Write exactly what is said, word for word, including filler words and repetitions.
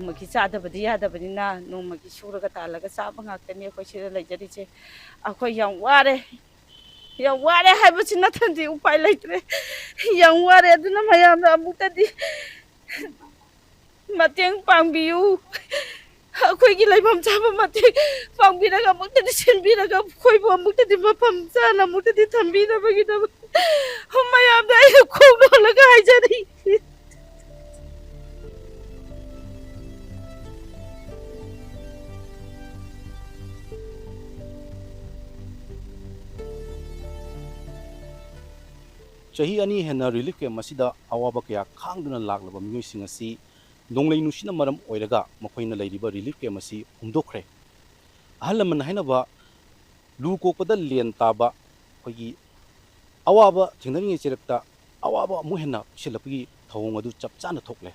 ꯅꯣꯡꯃꯒꯤ ꯆꯥꯗꯕꯗꯤ ꯌꯥꯗꯕꯅꯤꯅ ꯅꯣꯡꯃꯒꯤ ꯁꯨꯔꯒ ꯇꯥꯜꯂꯒ ꯆꯥꯕ ꯉꯥꯛꯇꯅꯤ ꯑꯩꯈꯣꯏ ꯁꯤꯗ ꯂꯩꯖꯔꯤꯁꯦ꯫ ꯑꯩꯈꯣꯏ ꯌꯥꯝ ꯋꯥꯔꯦ, ꯌꯥꯝ ꯋꯥꯔꯦ ꯍꯥꯏꯕꯁꯤ ꯅꯠꯇꯅꯗꯤ ꯎꯄꯥꯏ ꯂꯩꯇ꯭ꯔꯦ꯫ ꯌꯥꯝ ꯋꯥꯔꯦ꯫ ꯑꯗꯨꯅ ꯃꯌꯥꯝꯅ ꯑꯃꯨꯛꯇꯗꯤ ꯃꯇꯦꯡ ꯄꯥꯡꯕꯤꯌꯨ꯫ ꯑꯩꯈꯣꯏꯒꯤ ꯂꯩꯐꯝ ꯆꯥꯐꯝ ꯃꯇꯦꯡ ꯄꯥꯡꯕꯤꯔꯒ ꯑꯃꯨꯛꯇꯗꯤ ꯁꯤꯟꯕꯤꯔꯒ ꯑꯩꯈꯣꯏꯕꯨ ꯑꯃꯨꯛꯇꯗꯤ ꯃꯐꯝ ꯆꯥꯅ ꯑꯃꯨꯛꯇꯗꯤ ꯊꯝꯕꯤꯅꯕꯒꯤꯗꯃꯛ ꯃꯌꯥꯝꯗ ꯑꯩꯅ ꯈꯣꯡ ꯅꯣꯜꯂꯒ ꯍꯥꯏꯖꯔꯤ꯫ ꯆꯍꯤ ꯑꯅꯤ ꯍꯦꯟꯅ ꯔꯤꯂꯤꯐ ꯀꯦꯝꯞ ꯑꯁꯤꯗ ꯑꯋꯥꯕ ꯀꯌꯥ ꯈꯥꯡꯗꯨꯅ ꯂꯥꯛꯂꯕ ꯃꯤꯑꯣꯏꯁꯤꯡ ꯑꯁꯤ ꯅꯣꯡꯂꯩ ꯅꯨꯡꯁꯤꯠꯅ ꯃꯔꯝ ꯑꯣꯏꯔꯒ ꯃꯈꯣꯏꯅ ꯂꯩꯔꯤꯕ ꯔꯤꯂꯤꯐ ꯀꯦꯝꯞ ꯑꯁꯤ ꯍꯨꯝꯗꯣꯛꯈ꯭ꯔꯦ꯫ ꯑꯍꯜ ꯂꯃꯟ ꯍꯥꯏꯅꯕ ꯂꯨ ꯀꯣꯛꯄꯗ ꯂꯦꯟ ꯇꯥꯕ, ꯑꯩꯈꯣꯏꯒꯤ ꯑꯋꯥꯕ ꯊꯦꯡꯅꯔꯤꯉꯩ ꯆꯩꯔꯛꯇ ꯑꯋꯥꯕ ꯑꯃꯨꯛ ꯍꯦꯟꯅ ꯄꯤꯁꯤꯜꯂꯛꯄꯒꯤ ꯊꯧꯑꯣꯡ ꯑꯗꯨ ꯆꯞ ꯆꯥꯅ ꯊꯣꯛꯂꯦ꯫